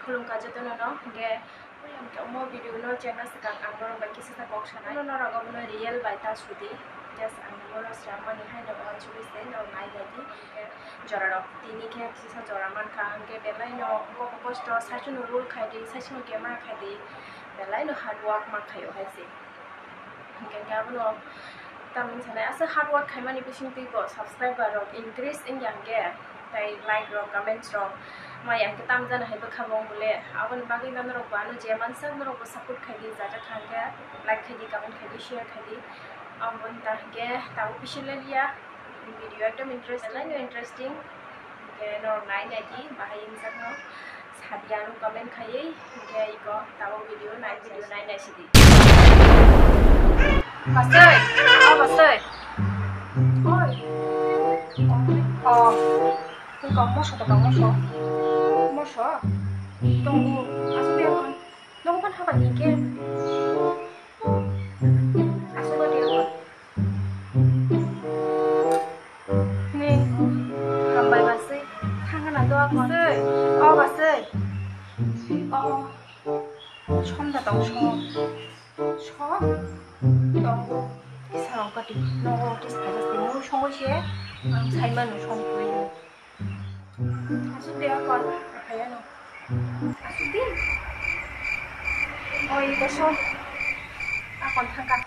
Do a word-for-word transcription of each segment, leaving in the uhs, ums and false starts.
Khulumkha jotono no, hwnkhe omo video no chenna swkang ang norok bai kisa sa kok sanai. Norok omono real bai ta sudi, just ang bono srammani haino wansugwi se norok nai naidi. Jorarok tini khe kisa jora mankha, hwnkhe belaino kok kosto saichung rule khaidi, saichung camera khaidi, belaino hard work mankhaio hai se. Hwnkhe abono tamni sanai aswk hard work khaimani bisingtwi bo subscriber rok increase wngya hwnkhe, tei like rok, comments rok maya hwnkhe tam jani hai bwkha bo wng bole. Aboni bagwi norok bo ano je mansa norok bo support khaidi, jaja kha hwnkhe like khaidi, comment khaidi, share khaidi. Aboni ta hwnkhe tabuk bisi leliya. Video ekdom interest-, belai no interesting. Hwnkhe norok nai nai di, bahai wngjakno sadi ano comment khaiwi, hwnkhe iko tabuk video nai, video nai nai sidi. Basai, o basai. Oi. O, iko moso to tong moso. Moso. Tongo, asuk ya kon. Nogo pan haba ni ke. Asuk ya kon. Ni, hambai basai, thangna do ako. Basai, o basai. O, som da tong som. Som? Tong. Kisa rong kati. Nogo kis phaja sini. Songoi se. Ang sai manu som tui. Asuk de akon, akhayano. Asuk de. Oi, koso. Akon thangka.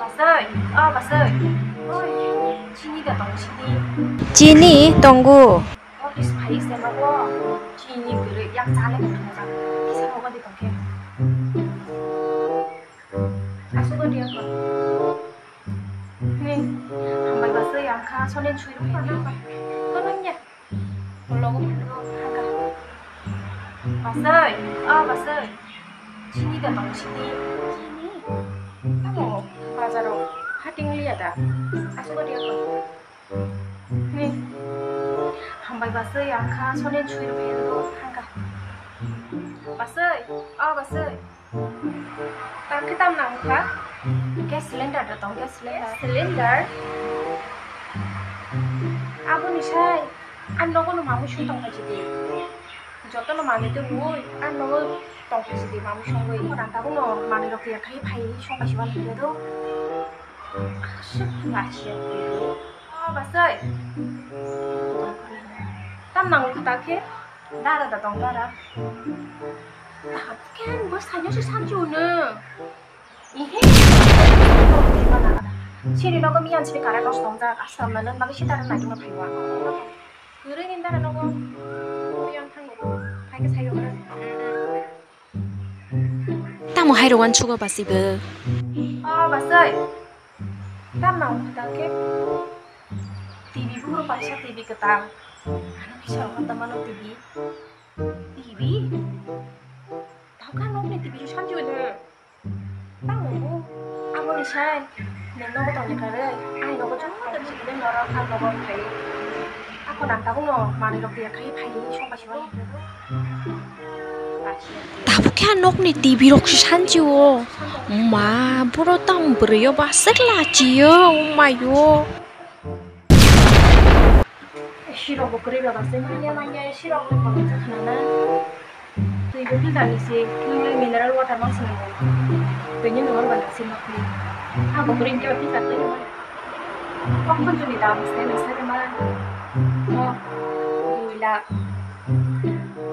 Basai, ah, basai. Oi, chini da tong, chini. Chini tongo. Office phai se nogo. Chini gure, yak chale ko thangka. Kisa nogo de tongke. Asuk de akon. Ni, hambai basai ang kha, sonen sui rwkha na. Kono nya. Logo phano thangka. Basai, ah, basai. Chini da tong chini. Chini. Tamo bazaro hating liya da. Asuk de akon. Ni. Hambai basai ang kha, sonen sui rwkha na. Thangka. Basai, ah, basai. Tang khe tam nang kha? Gas cylinder da tong, gas cylinder. Cylinder? Aboni sai, ang nogo no mamui sung tong phaisidi. Joto no manui tei bui, ang nogo tong phaisidi mamui sungwi. Ang tabuk no manui rok ya khai phai sung phaisi mani do. Asuk lachi ya. Oh, basai. Tam nang kha ta khe? Dara da tong dara. Tabuk khe ang bo saino se sanchi uno. Ihe. Sini nogo miyan sini kara dos tong jak asam na nang bagi sitara na juma phaiwa. Gurui ni dara nogo. Yang thang nogo. Phai ke sayo. Tamo hai rw uansugo basibo? O basai. Tam nang khe? T V buphuru paisa T V kwtal. Ano kisa rw kha tamano T V. T V? Tamo kha nokni T V sanjui de. Tamo bu. Aboni sai. Nang nogo tongni karwi. Ai nogo joto tongni sikile norok ang nogo phai. Ako nang tabuk no manwi rok ya khai phai song paisa. Tabuk khe a nokni T V rok se sanchi o. Ma, boro tamo bwrwi o baswk lachi o, o mai o. Sirok bo kwrwi ba baswk manya manya sirok bo khna na. Twi bo filter ni se, nung le mineral water mang se nango. Twi ni nungor ba nang se ma kwi. A bo kwrwi khe ba filter twi rw. Kok khunju ni dam se nang sai ma. Mo dui lakh.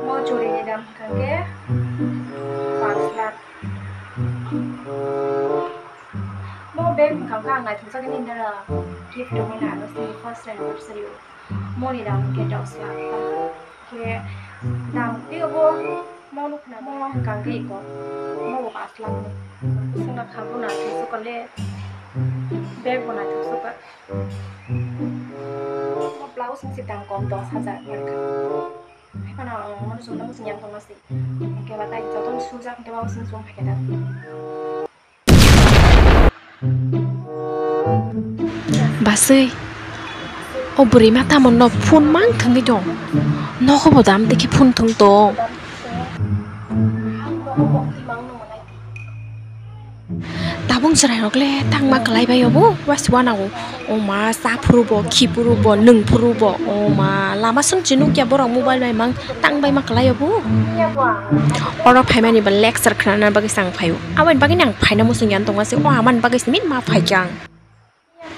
Mo churi ni dam hwnkha khe panch lakh. Mo bag hwnkha khe ang naithok jagwi nini dara gift rwmani ano sini first anniversary o. Moni dam hwnkhe dos lakh ta. Khe dam tei obo mo nukna mo hwnkha khe iko. Mo bo panch lakh ni. Songna kha bo naithok sokole bag bo naithok sokha. Mo blouse ni se dam kom dos hajar hwnkha. Hai phano ang mono chwngno muchung yang tongma se. Hwnkhe ba tai jotono sujak hwnkhe ba muchung chwng phaikhe da. Baswi, o bwrwi ma tamo no phone mang thwngwi tong. Nogo bo dam dekhe phone thwng tong. Ta Bung chwrai rok le tangma kwlai bai obo, was wana o. O ma, cha phuru bo, khi phuru bo, nung phuru bo. O ma, lama sung chi nukya borok mobile bai mang tang bai ma kwlai obo. Oro phaimani ba lecture khnana bagwi sang phaio. Aboni bagwi nang phaina muchung yan tongma se, o amani bagwi se min ma phaikya ang.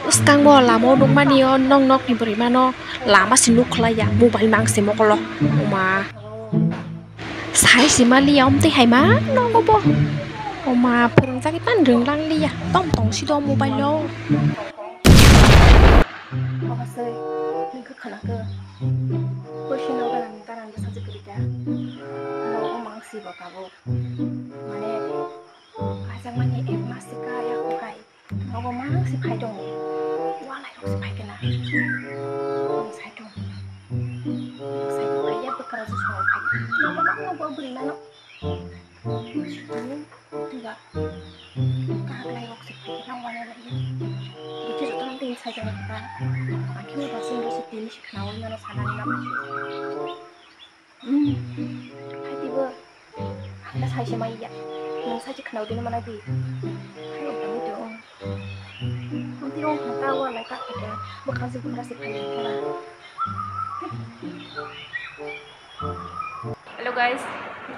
Bwskango lama o nukmani o nok nokni bwrwi mano lama se nuk khlaiya, mobile mang se mokolo. O ma. Sai se maliya, omtwi hai ma nogo bo. O ma, phwrwngjagwi pan rwnglang liya. Tom tong si do mobile o. Obo se, nung khe khwna khe. Koi sino ganang ganang bwsa se kwrwi kha. Nogo mang si bo tabuk. Mane, kaisa mani ek mas se ka ya ko kai. Nogo mang se phai tongo. Walai rok se phai kena. Sai tong. Sai phai ya bwkra se song phai. Nogo mang nogo bwrwi mano. Ani tiga. Kaklai rok se phai kena walai lai. Dikhe joto nang tin sai jani kha. Akhe ba sing rok se tin se khna wai mano sana ni mama. Hmm. Hai tibo. Ang ta sai se mai ya. Nang sai se khna wai mano di. Hai rok tamo to. Ang ti rong khna ta walai ka khe. Bwkha se bwkra se phai kena. Hello guys,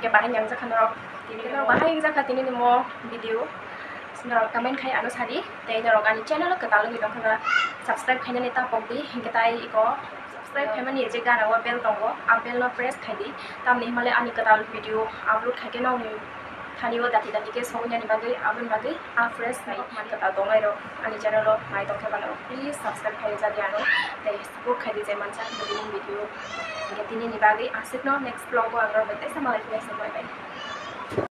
ke bahai yang jakha norok. Tini norok bahai yang jakha tini ni mo video. Norok comment khai ano sadi. Tei norok ani channel o kwtal wngwi tongkha na subscribe khainani ta pok di. Hinkhe tai iko subscribe khaimani je gana o bell tongo. A bell no press khai di. Tamni himale ani kwtal video upload khai khe nokni thani o dati dati khe sogwi nani bagwi aboni bagwi a fresh khai man kwtal tongnai rok ani channel o nai tongkha bana. Please subscribe khai jadi ano. Tei Bo khaidi je mansa bini video. Hingke tini ni bagwi aswkno next vlog o ang rok bai teisa malai philai se bye bye.